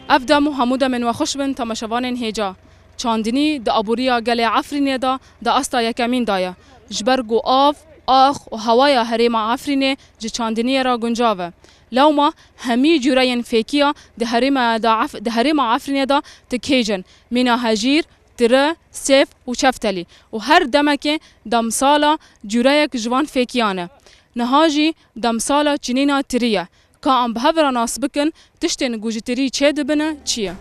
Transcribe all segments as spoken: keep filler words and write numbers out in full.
Ev dem û hemû demên we xweş bin, temaşevanên hêja. Çandinî di aboriya gelê Efrînê de di asta yekemîn de ye. Ji ber ku av, ax û hewaya herêma Efrînê ji çandiniyê re guncav e. Lewma hemî cûreyên fêkiya di herêma de Ef-, di herêma Efrînê de tikêj in. Mîna hejîr, tire, sêv û çeftelî û her demekê demsala cûreyek ji van fêkiyan e. Niha jî demsala çinîna tirî ye. Ka em bi hev re nas bikin, tiştên ku ji tirî çêdibine çi ye?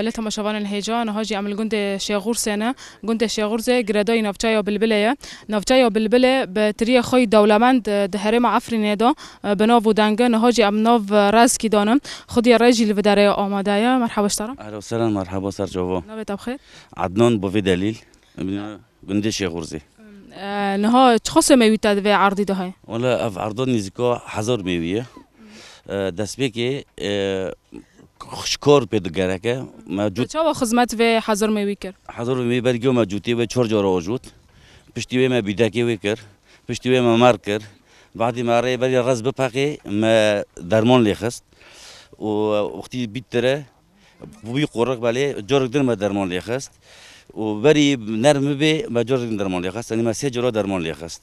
Belê temaşevanên hêja, niha jî em li gundê Şêxûrsê ne. Gundê Şêxûrsê girêdayî navçeya Bilbilê ye. Navçeya Bilbilê bi tiriyê xwe yî dewlemend, e, di herêma Efrînê de, e, bi nav û deng e. Niha jî em nav, e, rezkî danin. Xwediyê rê jî li vê derê amade ye. Merhaba ji te re. Ehlen we sehlen, merhaba, ser çava. Navê te bi xêr? Ednan Bovê Delîl. Gundê Şêxûrsê. E, niha çiqas mêwî te di vê erdî de heye? Wela ev erda nêzîka hezar mêwî ye. E, destpêkê, e, ji kar pê digereke. Me cût. Çawa xizmet vê hezar mêwî kir? Hezar mêwî bergiya me cûtê wê çar cara ajot. Piştî wê me bîdekê wê kir. Piştî wê me mer kir. Badî me rê berî rez bipeqê me derman lê xist. Û wextî bît dire, bûyî qoriq belê, carek din me derman lê xist. Û berî nerm bibê, me carek din derman lê xist. Yanî me sê cara derman lê xist.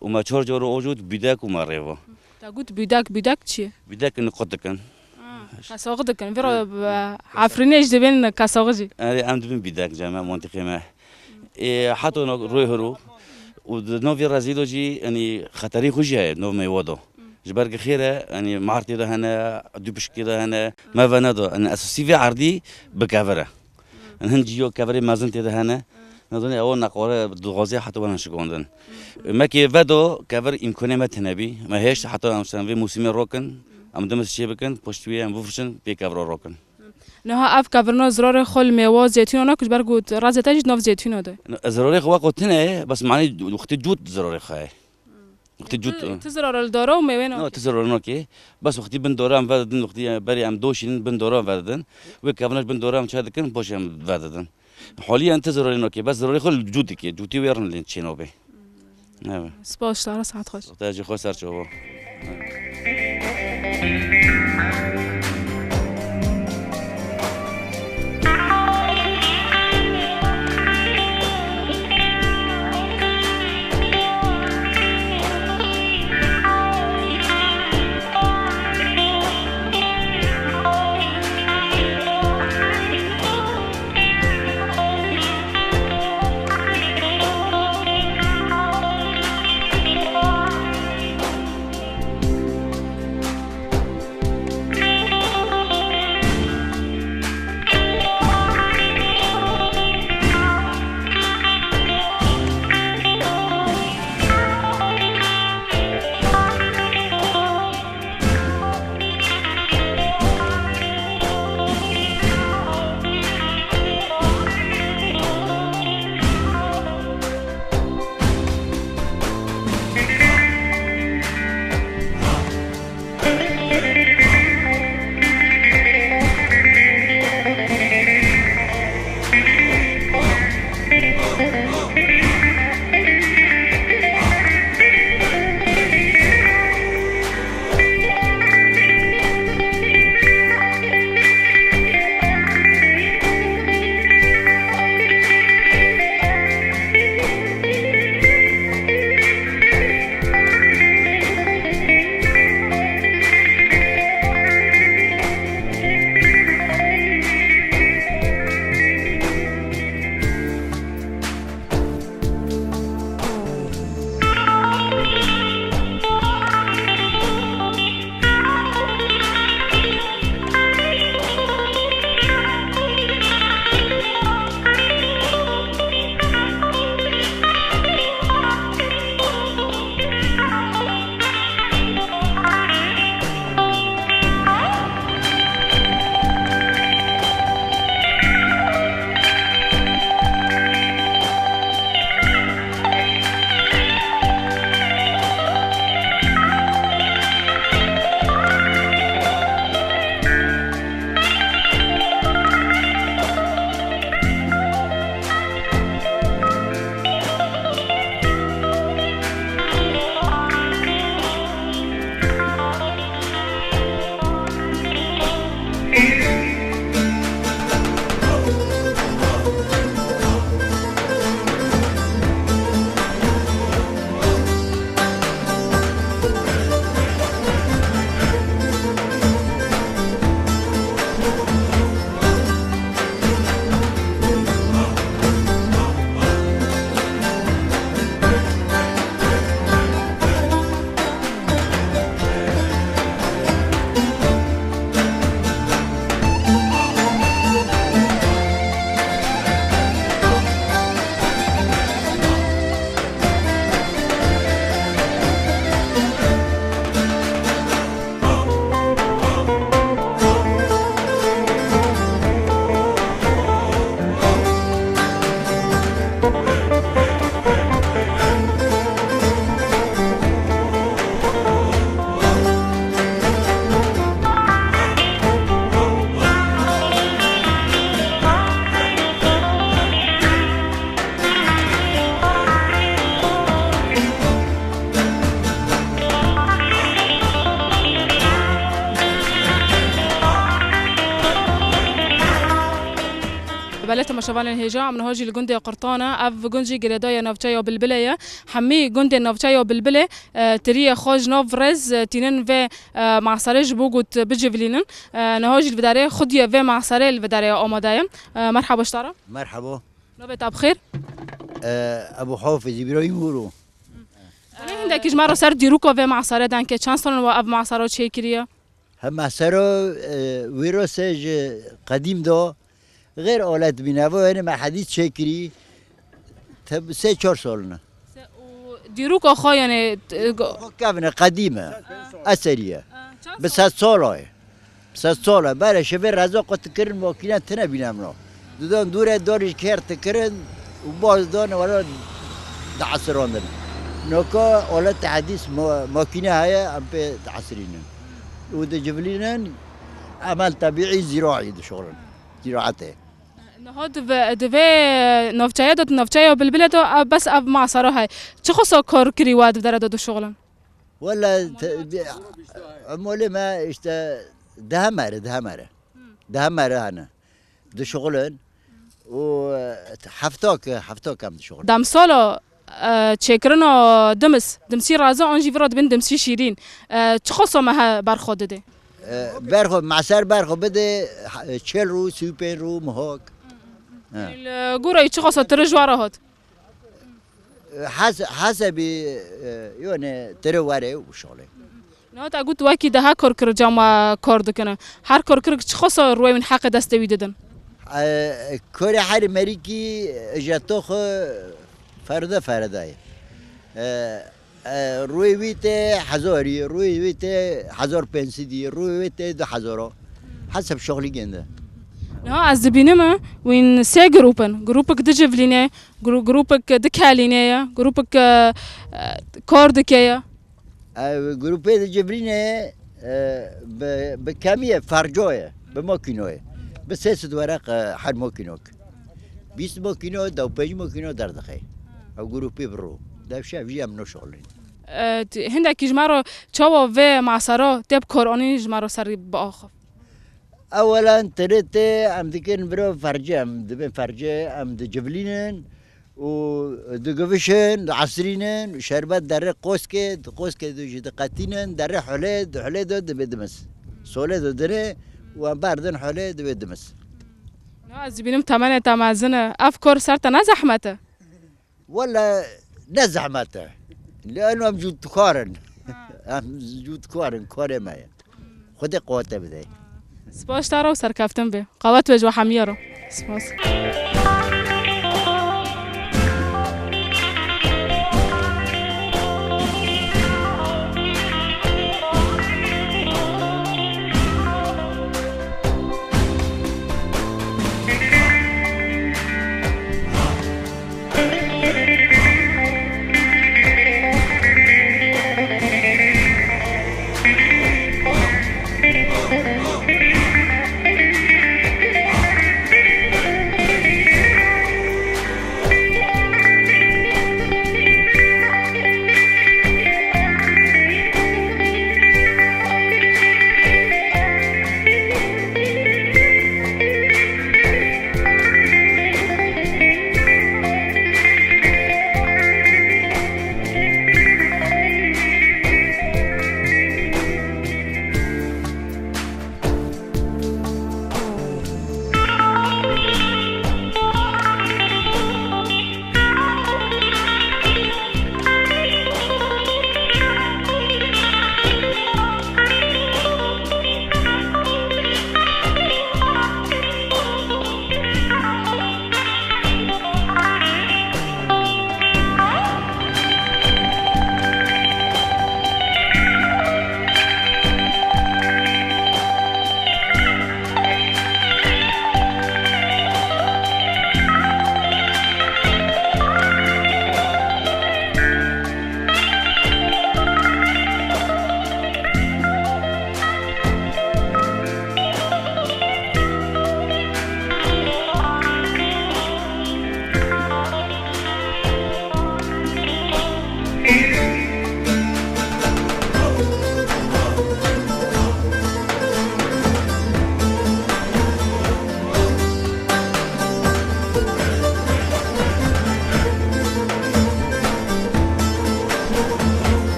Û me çar cara ajot bîdek û me rêva. Te got bîdek, bîdek çi ye? Bîdek in qut dikin. Ha, kesaxî dikin. Vira, ha, Efrînê jî dibên kesaxî jî. Erê, em dibin bîdek cem me, mantîqê me. Ê, heta no-, roy hiro. Û di nav vê rezî de jî, yanî xeterî xwe jî heye, nav mêwa de. Ji ber ku xêr e, yanî mar tê de hene, dûpişkê de hene, me veneda. Yanî esasî vê erdî bi kevir e. Yanî hin cîyo kevirê mezin tê de hene. Nezanî ewa neqare dixwaze heta werin şikandin. Me kê vedo kevir îmkanê me tune bî. Me hêşt heta em sen vê mûsimê rokin, em dimis çê bikin, pişt wî em bifirşin, vê kevira rokin. Niha ev kevirina zirarê xwe li mêwa zeytûna nake, ji ber ku rezê te jî di nav zeytûna de. Zirarê xwe weko tune ye, bes manî wextê cût zirarê xwe ye. Wextê cût. Tu, tu zirara li dara û mêwê nake. Na, tu zirarê nake. Bes wextê bin dara em vedidin, wextê berê em doşînin bin dara em vedidin. Wê kevina ji bin dara em çê dikin, paşê em vedidin. Haliyen tu zirarê nake, bes zirarê xwe li cût dike. Cûtê wê rind lê çê nabe. Evet. Spas, ji te re saet xweş. Te jî xwe ser çava. Temaşevanên hêja, em niha jî li gundê Qurtan e. Ev gund jî girêdayê navçeya Bilbilê ye. Hemî gundên navçeya Bilbilê, e, tiriyê xwe ji nav rêz, e, tînin vê, e, maserê ji bo ku bicivlînin. E, niha jî li vê derê xwediyê vê maserê li vê derê amade ye. E, merhaba ji te re. Merhaba. Navê te bi xêr? E, Ebu Hafîz, Îbrahîm Hûro. Hûnê hindekî ji me re ser dîroka vê maserê de ke çend sal in we ev masera çêkiriye? He, masera, e, wêrose ji qedîm de xêr alet bîne. Ev, yanî me hedîs çêkirî, te-, sê çar sal in. Se-, û dîroka xwe, yanî, t-, go- Xwe kevin e, qedîm e. Eserî ye. Bi sed sala ye. Bi sed sala ye. Berê şevê reza xwe dikirin, makîne tine bîne min. Didan dûre darî ji kêr dikirin û baz dan were diesirandin. Noka alet hedîs ma-, makîne heye, em pê diesirînin. Û dicivlînin, emel tebîî zîraî dişoxlin. Zîraetê. Niha di vê, di vê navçeye de, di navçeya Bilbilê de, ev, bes ev masera heye. Çi xwesa kar kirî we di vê derê de dişoxlin? Wele te-, bi-, emolê me işte deh mere, deh mere. Deh mere hene. Dişoxlin. Û, e, hefta ke, hefta ke em dişoxlin. Demsala, e, çêkirina dimis, dimsî reza an jî vira dibin dimsî şîrîn. E, çi xwesa mehe berxwe dide? E, berxwe, meser berxwe bide, ha-, çel rû, sî û pênc rû, mihak. He. Li goreyî çi xwesa tiri ji we re hat? E, hes-, hesebî, e, yone tiri were û şolê. Niha te got wekî daha kar kir cama kar dikine. Her kar kir çi xwesa rûyê min heqê destê wî didin? E, karê herî merîkî ücreto xwe feride feride ye. E, e, rûyê wî tê hezarî, rûyê wî tê hezar pênc sedî, rûyê wî tê du hezara. Heseb şoxlî gende. Niha ez dibînim, e, wîn sê grûp in. Grûpik dicivlîne, grû-, grûpik dikelîne ye, grûpik, e, e, kar dike ye. Ev grûpê dicivlîne, e, bi, bi kemiyê ferco ye, bi makîno ye. Bi sê sed wereq, e, her makîno. Bîst makîno, deh û pênc makîno derdixe. Ew grûpê bi rû. Dev şev jî em nişolîn. E, t-, hindekî ji me re çawa vê masera tê bi kar anîn ji me re serî biaxif? Ewelan tirê tê em dikin vira fercê, em dibin fercê, em dicivlînin û digivişin, diesirînin, şerbet derê qoskê, di qoskê de jî diqetînin, derê hulê, di hulê de dibê dimis. Solê de dinê û em berdin hulê dibê dimis. Na, ez dibînim temenê te mezin e. Ev kar ser te ne zehmet e? Wele ne zehmet e. Lê em cûtkar in. Ha. Em cûtkar in, karê me ye. Xwedê quwete bide. Spas te re û serkeftin be. Qewet be ji we hemiya re. Spas.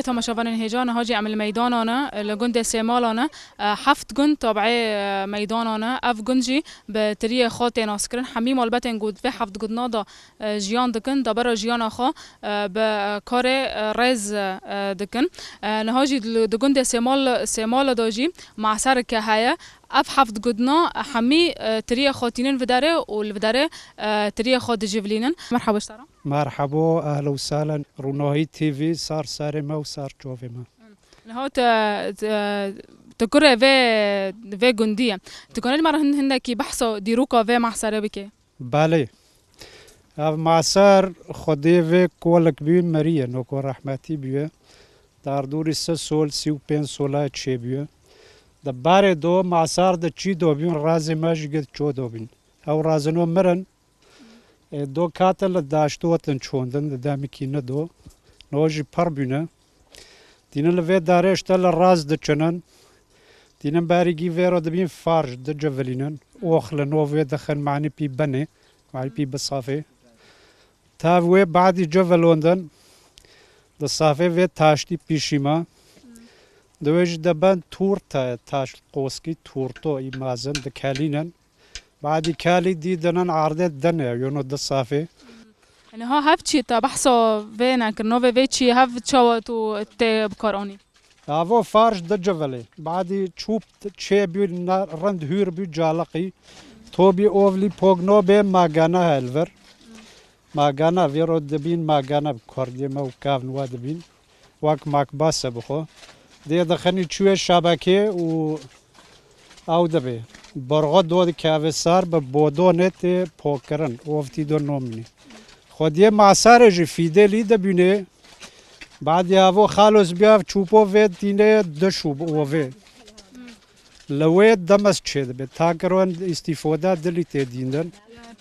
Temaşevanên hêja, niha jî em li meydana ne, li gundê Sêmala ne. E, heft gund tabiê, e, meydana ne. Ev gund jî bi tiriyê xwe tê naskirin. Hemî malbetên ku di vê heft gundina de, e, jiyan dikin, dabera jiyana xwe, e, bi karê, e, rêz, e, dikin. E, niha jî di, di gundê Sêmal, Sêmala de jî masereke heye. Ev heft gundina hemî, e, tiriyê xwe tînin viderê û li viderê, e, tiriyê xwe dicivlînin. Merhaba ji te re. Merhabo, ehlen û sehlen. Rûnahî T V, sar serê me û sar çavê me. Niha te, te, te kurê vê, vê gundî ye. Tu kanî li me re hin-, hindekî behsa dîroka vê mehserê bike? Belê. Ev mehser xwedê vê kolek bû meriye, noko rehmetî bûye. Dardûrî sê sol, sî û pênc sola çêbûye. Di berê do mehser di çî do bûn, razê me jî gid ço do bûn. Ew razino mirin. Ê, do kate li daşto hatin çondin, di demikî ne do. No jî pir bûne. Dînin li vê darê ji te li raz diçinin. Dînin berîgî vê re dibîn farj dicivilînin. Ox li no vê dixin, manî pî binê, manî pî bisafê. Tev wê badî civilondin. Di safê vê taştî pîşî me. Di wê jî dibin tûrte, taş qoskî tûrto î mezin dikelînin. Badî kelî dî dinin ardê dinê, yono di safê. Niha hev çi te behsa vê nekir, novê vê çi hev çawa tu tê bi kar anî? Avo farj dicivilê. Badî çûp çê bû ne rind hûr bû caliqî. Tobî ovlî pogno bê magana he li vir. Magana, vê ro dibîn magana bi kurdiyê me û kavn wa dibîn. Wek makbase bixwe. Dê dixinî çûyê şebekê û ew dibê. Borxo do dikeve sar bi bodonê tê pokirin. Oftî do nomînê. Xwediyê masarê jî fîdê lî dibînê. Badî avo xalos biyav çûpo vê tînê di şû bi ovê. Li wê demes çêdibe. Takiron îstîfoda dilî tê dîndin.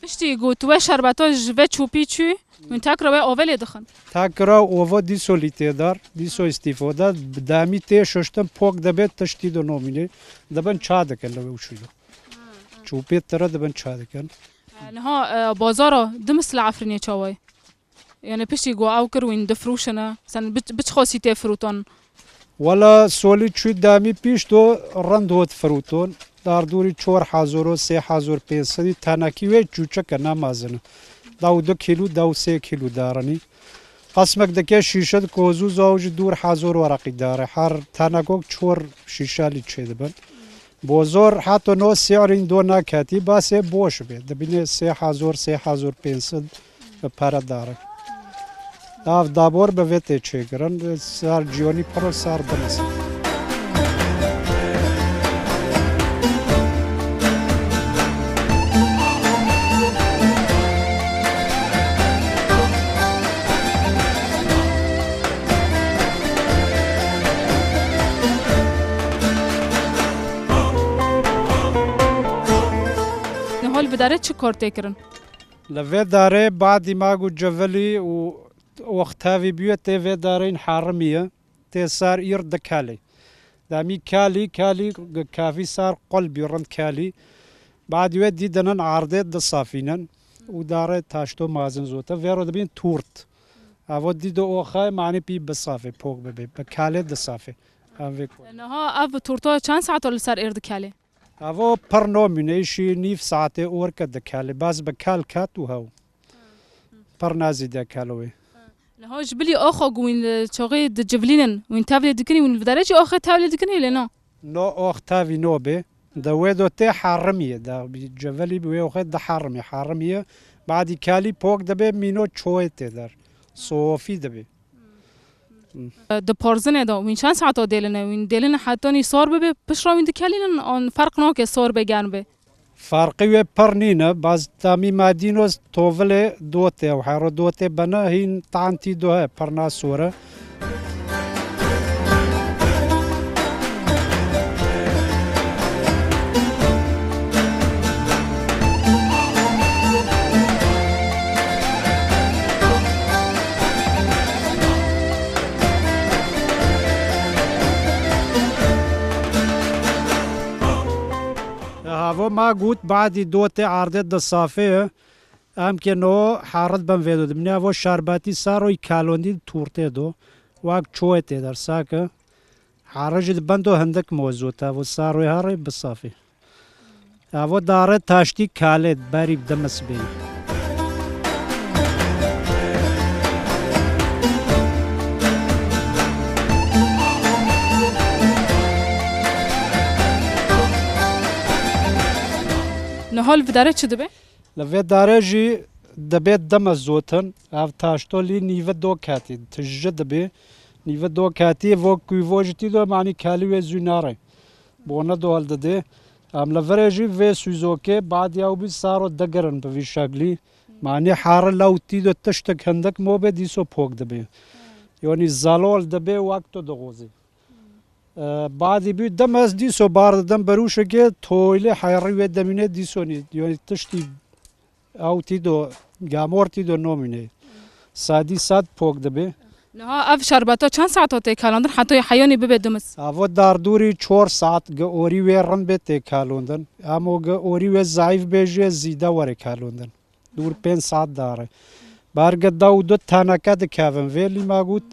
Piştî ku tu wê şerbeta ji vê çûpî çû, hûn takira wê ovê lê dixin? Takira ova dîso lî tê dar, dîso îstîfoda, bi demî tê şuştin pok debe tiştî do nomînê. Dibin ça dikin li wê û şû. Çûpê tire dibin ça dikin. Niha, e, bazara dimis li Efrînê çawa ye? Yani piştî ku ew kir wîn difrûşine, sen bi, bi çi xosî tê firotan? Wela solî çû demî pîş do rind hot firoton. Dardûrî çor hezor û sê hezor pênc sedî tenekî wê çûçike ne mezin e. Dew du kîlû, dew sê kîlû darinî. Qismek dike şîşe di kozû zaw jî dûr hezor wereqî dare. Her tenekok çor şîşelî çêdibin. Bozor heta no sîrîn do naketî, basê boş be. Dibînê sê hezor, sê hezor pênc sed bi pere dare. Ev dabor bi vê tê çêkirin. Sar ciyonî pir sar dinis. Niha li vê darê çi kar tê kirin? Li vê darê badî ma ku civilî û oxtavî bûye tê vê darê in herimiye. Tê sar îr dikelê. Demî kelî, kelî kafî sar qul bî rind kelî. Badî wê dî dinin ardê disafînin û darê taşto mazin zote. Vê ro dibîn tûrt. Evo dî do oxay manî pî bisafê, pok bibê. Bi kelê disafê. Ev vê ku- Niha ev tûrto çend saeto li ser êr dikelê? Evo pir nomîne, îşî nîv saetê orke dikelê. Bas bi kel ket û hew. Pir nazî de kelo wê. Niha ji bilî axa ku wîn, e, çaxê dicivlînin, wîn tevlê dikinî, wîn li vê derê jî axê tevlê dikinî lê na? No ox tevî no bê. De wê do tê herimî ye. De cevelî bi wê oxê de herimî, herimî ye. Badî kelî pok dibe, mîno çoyê tê der. Sofî dibe. Di parzinê de wîn çend saeta dêline? Wîn dêline hetanî sar bibe, pişra wîn dikelînin, an ferq nake sar be germ be? Ferqî wê pir nîne, baz tamî madîno tovilê dotê ew hero dotê bene hîn tantî do he, pir nasore. Havo ma got, badî dotê ardê di safê ye. Em ke no herid bin vê do dimne. Vo şerbatî saroy kalondî turtê do. Wek çoyê tê der sake. Hare jî di bendo hindik mozot evo sarê harê bi safî. Evo dare taştî kalê berî bi demes bê. Niha li vê dare çi dibe? Li vê dare jî dibe deme zotin. Ev taştolî nîve do ketî. Tije dibe. Nîve do ketî. Vo kuvo jî tî do manî kelî wê zû nare. Bone do hildidê. Em li virê jî vê sûzokê badî ew bî saro digirin bi vî şeklî. Manî hare lew tî do tiştek hindik mobe dîso pok dibe. Yonî zalol dibe wek tu dixozî. E, badî bî dem ez dîso bar didim berûşekê toylê heyrî wê demîne dîso nî. Yonî tiştî ew tî do, gamor tî do nomîne. Sadî sad pok dibe. Niha ev şerbeta çend saet o tê kalandin heta heyonî bibe dimis? Avo dardûrî çor saet gi orî wê rind bê tê kalondin. Amo gi orî wê zayîf bê jê zîde were kalondin. Dûr pênc saet dare. Berge da û du teneke dikevin vê lîma got,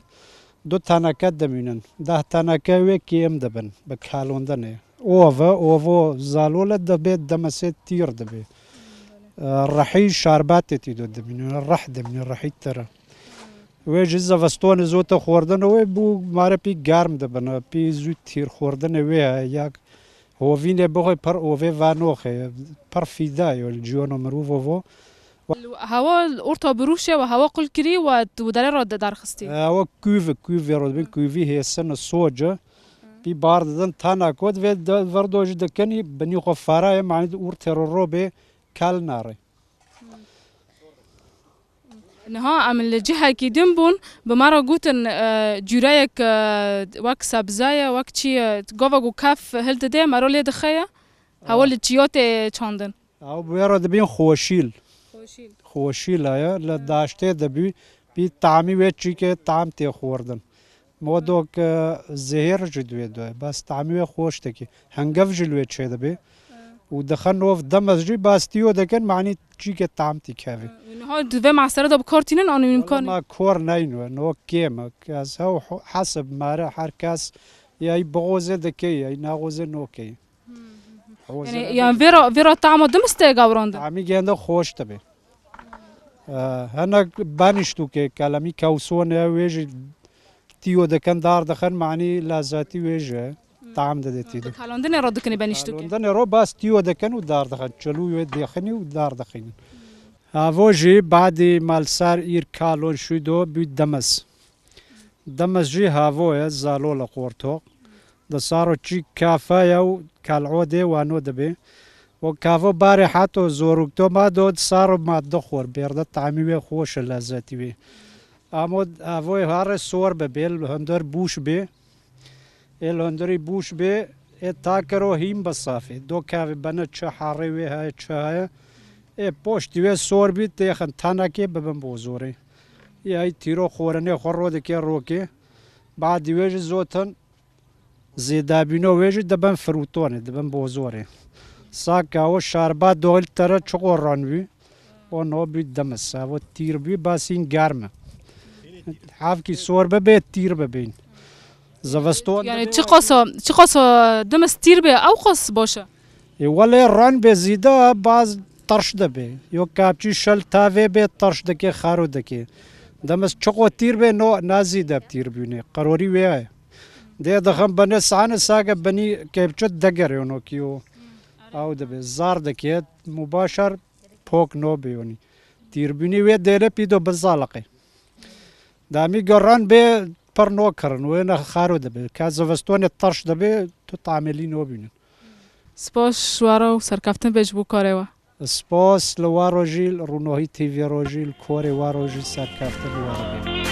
du teneke dimînin. Deh teneke wê kêm dibin, bi kalondinê. Ove, ovo zalole dibê demesê tîr dibê. E, rehî şerbetê tî do dimînin, reh dimînin, rehî tire. Wê jî zivestonê zote xwardin û wê bû mare pî germ dibin, pî zû tîr xwardinê wê heye, ya Hovînê bixwe pir ovê vanoxê, pir fîda yo li ciyano mirov ovo. Hewa orta birûşe we hewa qul kirî we tu dere re derxistî. Ewa kûvi, kûvê re dibin, kûvî hêsin soce. Pî bar didin tana kot vê de-, verdo jî dikinî binî xwe feraye, manî di ortê re robê kel nare. Niha em li cihekî din bûn, bi me re gotin, e, cûreyek, e, wek sebze ye, wek çi ye, gava ku kef hildide, mero lê dixe ye, hewa li çiyo tê çandin. Ew bi wê re dibîn xweşîl. Xweşîl. Xweşîl heye, li daştê dibî, bî tamî wê çîkê tam tê xwardin. Modok, e, zehêr jî di wê de ye. Bes tamî wê xweş dike. Hengev jî li wê çêdibe. Û dixe nov demez jî bas tîyo dikin, manî çîke tam tî kevî. Û niha di vê mesele de bi kor tînin, an imkan? Wala ma kor neyno, no kêm e. Ez hew hesib mare her kes yay bixoze dike, yay naxoze noke. Yanî, yan vê ra, vê ra tama dimis tê gawrandin? Tamî gende xweş dibe. E, hinek beniştûkê kelemî kewsone, wê jî tîyo dikin, dar dixin, manî lezzetî wê jî tam dide tî de. Kalandinê re dikinî beniştûkê? Kalandinê re bas tîyo dikin û dar dixin. Çilû wê dêxinî û dar dixînin. Havo jî badî me li ser îr kalon şû do bû demes. Demes jî havo ye, zalol e qortoq. Di saro çî kafe ye û kalodê wano dibe. O kavo barê heto zorûkto ma do di saro madde xwar bêrde tamî wê xweş e, lezzetî wê. Amo avoyê hare sor be, bê li hundir bûş bê. Ê li hundirî bûş bê, ê takiro hîn be safê. Do kavê bene çi herê wê heye, çi heye. Ê poştî wê sor bî, têxin tenekê bibin bozorê. Ê ay tîro xwarinê xwe rodikê rokê. Badî wê jî zotin. Zêdebîno wê jî dibin firûtonê, dibin bozorê. Saka o şerba doyl tere çiqo ran bî, o no bî dimis. Evo tîr bî, bes hîn germ e. Hevkî sor bibê, tîr bibîn. Ziviston Yani dibê çiqas o, çiqas o dimis tîr bê, ew qas baş e? Ê, welê ran bê zîde, baz tirş dibê. Yo kapçî şil tavê bê, tirş dikê, xero dikê. Dimis çiqo tîr bê, no, na zîde tîr bînê. Qerorî wê ye. Dê dixin binê sane sage binî kepçe degerê ono ki o. Ew dibe zar dike, mubaşer pok no bê onî. Tîrbûnî wê dêle pîdo bizaliqê. Demî geran bê pir no kirin, wê ne xaro dibe. Ka zivistonê tirş dibe, tu tamelî no bînin. Spas ji we re û serkeftin bê ji bo karê we. Spas li we re jî, li Rûnohî T V re jî, li korê we re jî serkeftin li we re bê.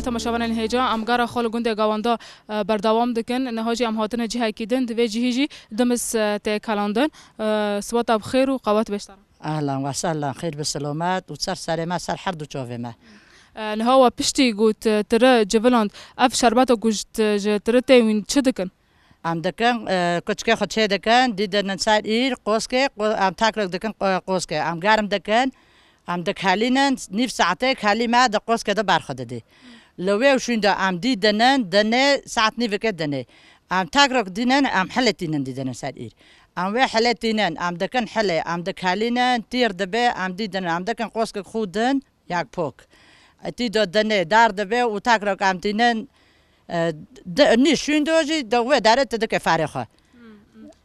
Temaşevanên hêja, em gara xwe li gundê Gawanda, e, berdewam dikin. Niha jî em hatine cihekî din, di vê cihî jî dimis, e, tê kelandin. E, siwata bi xêr û qewet bêşteran. Ehlan ve sehlan, xêr bi silomet û ser serê me, ser her du çavê me. E, niha we piştî ku, e, tiri civiland, ev şerbeta ku ji, ji tiri tê wîn çi dikin? Em dikin, e, kuçikê xwe çê dikin, dî dinin ser îr, qoskê, qo-, em takrek dikin, qo-, qoskê. Em germ dikin, em dikelînin, nîv saetê kelî me di qoskê de berxwe didî. Li wê û şûnde em dî dinin, dinê, saet nîvikê dinê. Em takrek dînin, em hilê tînin dî dinin ser îr. Em wê hilê tînin, em dikin hilê, em dikelînin, tîr dibe, em dî dinin, em dikin qoskek xû din, yak pok. Tî do dinê, dar dibe û takrek em tînin, e, di-, nî şûn do jî di wê derê tu dike ferê xwe.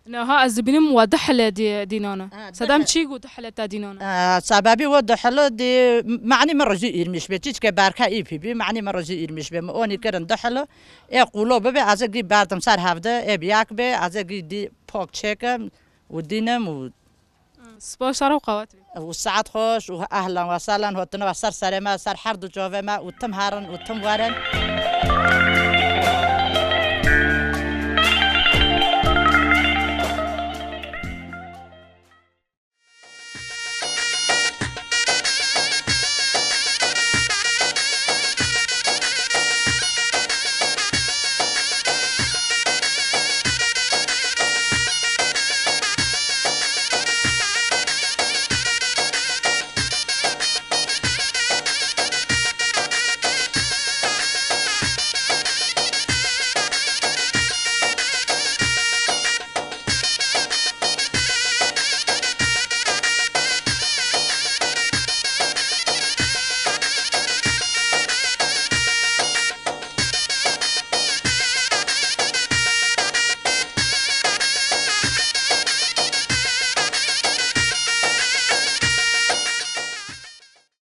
Niha ez dibînim we du hile dî-, dînane. Ha, du Sedem hile. Çî ku du hile te dînane? E, sebebî we du hile dî, manî min rojî îrmiş be. Çîçke berke îpî bî, manî min rojî îrmiş be. Min onî kirin du hile. Ê qulo bibe, ez ê gî berdim ser hevde, ê bi yak be, ez ê gî dî pok çêkim û dînim û Spas, şara û qewet bî. Û saet xweş û ehlan ve sehlan, hatine ve ser serê me, ser her du çavê me û tim herin û tim werin.